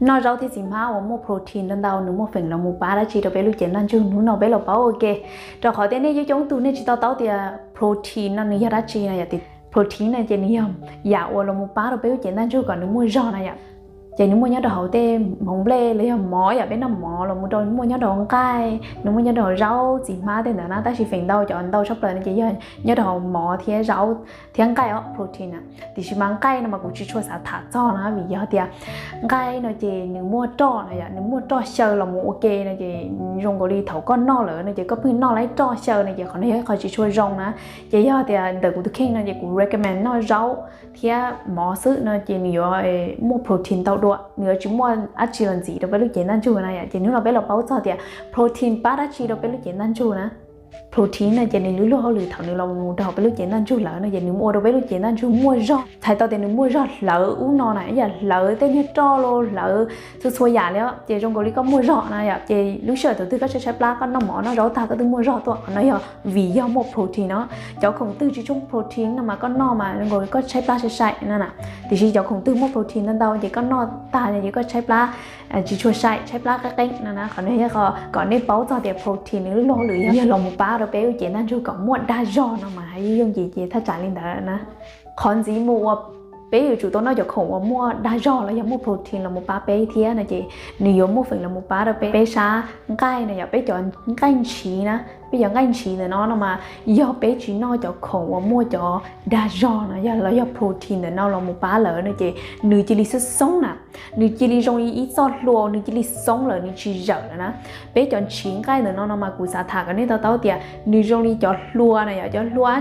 Noj zaub thiab txiv hmab uas muaj protein ntau ntau nws muaj feem los mus pab dab tsi rau peb lub cev ntaj ntsug? Hnub no peb los paub ua ke, rau qhov tias nej coob coob tug nej tsis to taub tias protein no nws yog dab tsi na yom. Protein no ces nws yog yam uas los mus pab rau peb lub cev ntaj ntsug kom nws muaj zog na yom. Ces nws muaj nyob rau hauv tej hmoov nplej los yog mov yom, peb noj mov los mus rau muaj nyob rau hauv nqaij, nws muaj nyob rau hauv zaub txiv hmab tej ntawd na, tab sis feem ntau cov ntau tshaj plaws no ces yog nyob rau hauv mov thiab zaub thiab nqaij os, protein na. Tiam sis mas nqaij no mas kuv tsis tshua xav tham txog na, vim yog tias nqaij no ces nws muaj roj na yom, nws muaj roj xyaw los mus ua ke no ces zoo nkaus li thaum koj noj lawm no ces koj pheej noj lawm roj xyaw no ces qhov no yog ib qho tsis tshua zoo na. Ces yog tias ntawm kuv tus kheej no ces kuv recommend noj zaub thiab mov xwb no ces nws yuav muaj protein ntau dua, nws yuav tsis muaj dab tsi los ntxiv rau peb lub cev ntaj ntsug na yom. Ces hnub no peb los paub txog tias protein pab dab tsi rau peb lub cev ntaj ntsug na. Protein no ces nws lub luag hauj lwm thaum nws los mus rau peb lub cev ntaj ntsug lawm no ces nws ua rau peb lub cev ntaj ntsug muaj zog. Txhais tau tias nws muaj zog hlawv ub no na, ib yam hlawv tej niag roj los hlawv txhua txhua yam li os. Ces zoo nkaus li koj muaj zog na yom, ces lub sij hawm thaum twg koj tshaib tshaib plab koj noj mov noj zaub tag koj twb muaj zog tuaj, qhov no yog vim yog muaj protein no. Cov khoom twg tsis tshuav protein no mas koj noj mas zoo nkaus li koj tshaib plab sai sai no na. Tiam sis cov khoom twg muaj protein ntau ntau ces koj noj tag ces koj tshaib plab tsis tshua sai, tshaib plab qeeb qeeb no na. Qhov no yog kom nej paub txog tias protein nws lub luag hauj lwm yog los mus pab rau peb lub cev ntaj ntsug kom muaj dag zog no mas hais yooj yim ces thaj tsam li ntawd na. Qhov ntxiv mus uas peb yuav tsum tau noj cov khoom uas muaj dag zog los yog muaj protein los mus pab peb thiab no ces nws yuav muaj feem los mus pab rau peb, peb sab nqaij na yom, peb cov nqaij ntshiv na, peb cov nqaij ntshiv ntawm no no mas yog peb tsis noj cov khoom uas muaj cov dag zog no yog los yog protein ntawm no los mus pab lawm no ces nws cia li xoob xoob na, nws cia li zoo li ib txoj hlua, nws cia li xoob lawm, nws tsis zawm lawm na. Peb cov ntshiv nqaij ntawm no no mas kuv xav tham kom nej to taub tias nws zoo li cov hlua na yom, cov hlua,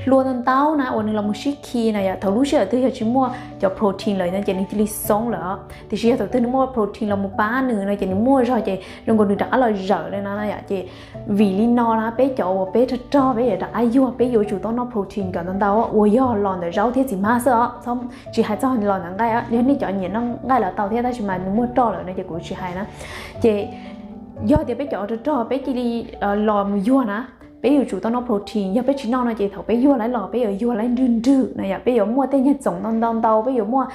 hlua ntau ntau na uas nws los mus sib khi na yom. Thaum lub sij hawm twg yog tsis muaj cov protein lawm no ces nws cia li xoob lawm. Tiam sis yog thaum twg nws muaj protein los mus pab nws no ces nws muaj zog ces zoo nkaus nws rov qab los zawm li no na yom. Ces vim li no na peb cov uas peb rog rog peb yuav rov qab yuag, peb yuav tsum tau noj protein kom ntau ntau uas yog los ntawm zaub thiab txiv hmab xwb os, tsis hais txog los ntawm nqaij. Yog nej cov nyiam noj nqaij los tau thiab, tab sis mas nws muaj roj lawm no ces kuv tsis hais na. Ces yog tias peb cov rog rog peb cia li los mus yuag na, peb yuav tsum tau noj protein. Yog peb tsis noj no ces thaum peb yuag laib los peb yuav yuag laib nrwg nrwg na yom, peb yuav muaj tej nyuag txoom ntau ntau ntau, peb yuav muaj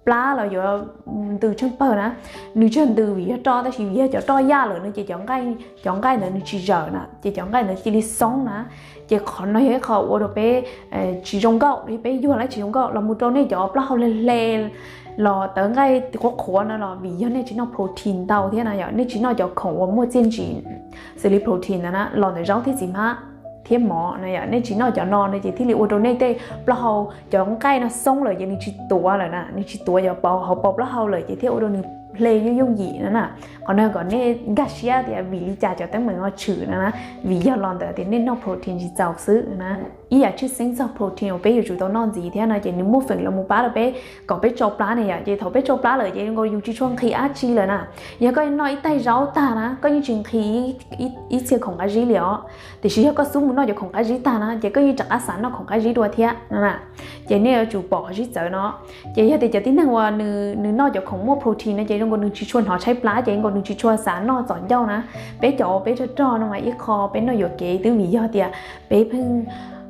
plab los yuav ntws tsheej pawg na. Nws tsis yog ntws vim yog roj, tab sis vim yog cov roj yaj lawm no ces cov nqaij ntawd nws tsis zawm na, ces cov nqaij ntawd cia li xoob na. Ces qhov no yog ib qho ua rau peb tsis zoo nkauj, peb yuag laib tsis zoo nkauj. Los mus rau nej cov plaub hau hle hle los tawv nqaij qhuav qhuav no los vim yog nej tsis noj protein ntau thiab na yom, nej tsis noj cov khoom uas muaj txiaj ntsig xws li protein ntawd na, los ntawm zaub thiab txiv hmab thiab mov na yom. Nej tsis noj cov no no ces thiaj li ua rau nej tej plaub hau, cov nqaij no xoob lawm ces nws tsis tuav lawm na, nws tsis tuav cov hauv paus plaub hau lawm ces thiaj ua rau nws hle yooj yooj yim no na. Qhov no kom nej nkag siab tias vim li cas cov teeb meem no tshwm no na, vim yog los ntawm tias nej noj protein tsis txaus xwb na. Ib yam tshwj xeeb txog protein uas peb yuav tsum tau noj ntxiv thiab no ces nws muaj feem los mus pab rau peb kom peb tsau plab ne yom. Ces thaum peb tsau plab lawm ces nkaus yus tsis tshua nqhis dab tsi lawm na. Yog koj noj ib tais zaub tag na koj yeej tsis nqhis ib txhia khoom qab zib li os. Tiam sis yog koj xub mus noj cov khoom qab zib tag na ces koj yeej rov qab xav noj khoom qab zib dua thiab no na. Ces nej yuav tsum pom qhov sib txawv no. Ces yog tias cov tib neeg uas nws noj cov khoom muaj protein no ces zoo nkaus nws tsis tshua hnov tshaib plab ces nkaus nws tsis tshua xav noj txom ncauj na. Peb cov uas peb rog rog no mas ib qho peb noj yuam kev twb vim yog tias peb pheej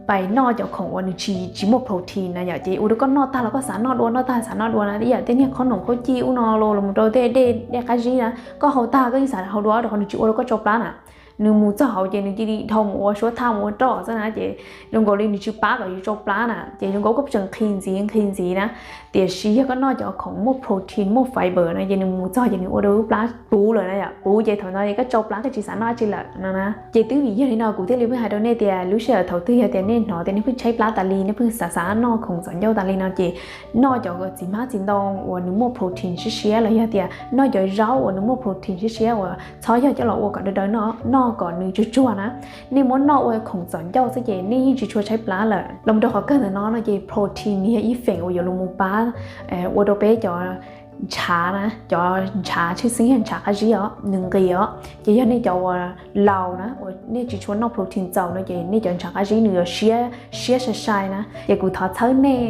pais noj cov khoom uas nws tsis tsis muaj protein na yom, ces ua rau koj noj tag los koj xav noj dua, noj tag xav noj dua na. Ib yam tej niag qhob noom qhob cij ub no los mus rau tej dej dej qab zib na, koj haus tag koj yeej xav haus dua rau qhov nws tsis ua rau koj tsau plab na. Nws mus txog hauv ces nws cia li dhau mus ua suab thaj mus ua roj xwb na, ces zoo nkaus li nws tsis pab kom yus tsau plab na, ces zoo nkaus koj tseem nqhis ntxiv nqhis ntxiv na. Tiam sis yog koj noj cov khoom muaj protein muaj fiber no ces nws mus txog ces nws ua rau lub plab puv lawm na yom, puv ces thaum no ces koj tsau plab koj tsis xav noj dab tsi lawm no na. Ces twb vim yog li no kuv thiaj li pheej hais rau nej tias lub sij hawm thaum twg yog tias nej hnov tias nej pheej tshaib plab tas li, nej pheej xav xav noj khoom txom ncauj tas li no ces noj cov txiv hmab txiv ntoo uas nws muaj protein siab siab los yog tias noj cov zaub uas nws muaj protein siab siab uas txhob yog coj los ua kom daw daw noj, noj kom nws tsuag tsuag na. Nej muab noj ua khoom txom ncauj xwb ces nej yeej tsis tshua tshaib plab lawm. Los rau qhov kawg ntawm no no ces protein nws yog ib feem uas yuav los mus pab ua rau peb cov ntshav na, cov ntshav tshwj xeeb yog ntshav qab zib os, nws nqis os. Ces yog nej cov uas laus na uas nej tsis tshua noj protein txaus no ces nej cov ntshav qab zib nws yuav siab siab sai sai na. Ces kuv thov txhawb nej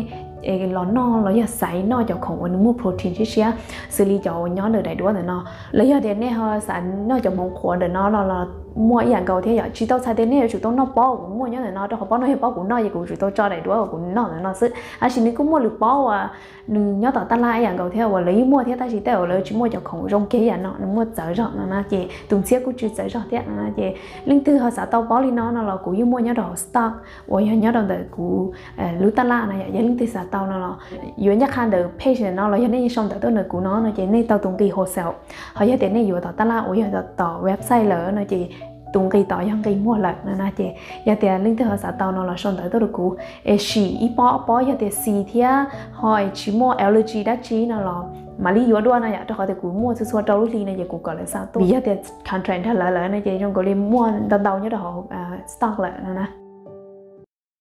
los noj los yog xaiv noj cov khoom uas nws muaj protein siab siab, xws li cov uas nyob ntawm daim duab ntawm no, los yog tias nej ho xav noj cov hmoov qhuav ntawm no no los muaj ib yam nkaus thiab yom. Tsis tau txhais tias nej yuav tsum tau noj pob uas kuv muaj nyob ntawm no, rau qhov pob no yog pob kuv noj ces kuv yuav tsum tau tso daim duab uas kuv noj ntawm no xwb. Tab sis nws kuj muaj lwm pob uas nws nyob tom taj laj ib yam nkaus thiab uas lawv yeej muaj thiab, tab sis tej uas lawv tsis muaj cov khoom zoo kiag ib yam no, nws muaj txawv zog no na, ces tus ntxhiab kuj tsis txawv zog thiab no na. Ces leej twg ho xav tau pob li no no los kuv yeej muaj nyob rau hauv stock uas yog nyob rau ntawm kuv lub taj laj no yom. Yog leej twg xav tau no los yuav ncaj qha ntawm page no los yog nej sau ntawv tuaj ntawm kuv no no ces nej tau tus nqi wholesale. Ho yog tias nej yuav tom taj laj uas yog tom website lawm no ces tus nqi tod yog nqi muag lawm no na. Ces yog tias leej twg ho xav tau no los sau ntawv tuaj rau kuv es sim ib pob ob pob, yog tias xis thiab ho es tsis muaj allergy dab tsi no los mam li yuav dua no yom, rau qhov tias kuv muaj txhua txhua rau lub hli no ces kuv kom lawv xa tuaj. Vim yog tias contract nrog lawv lawm no ces zoo nkaus li muaj ntau ntau nyob rau hauv stock lawm no na.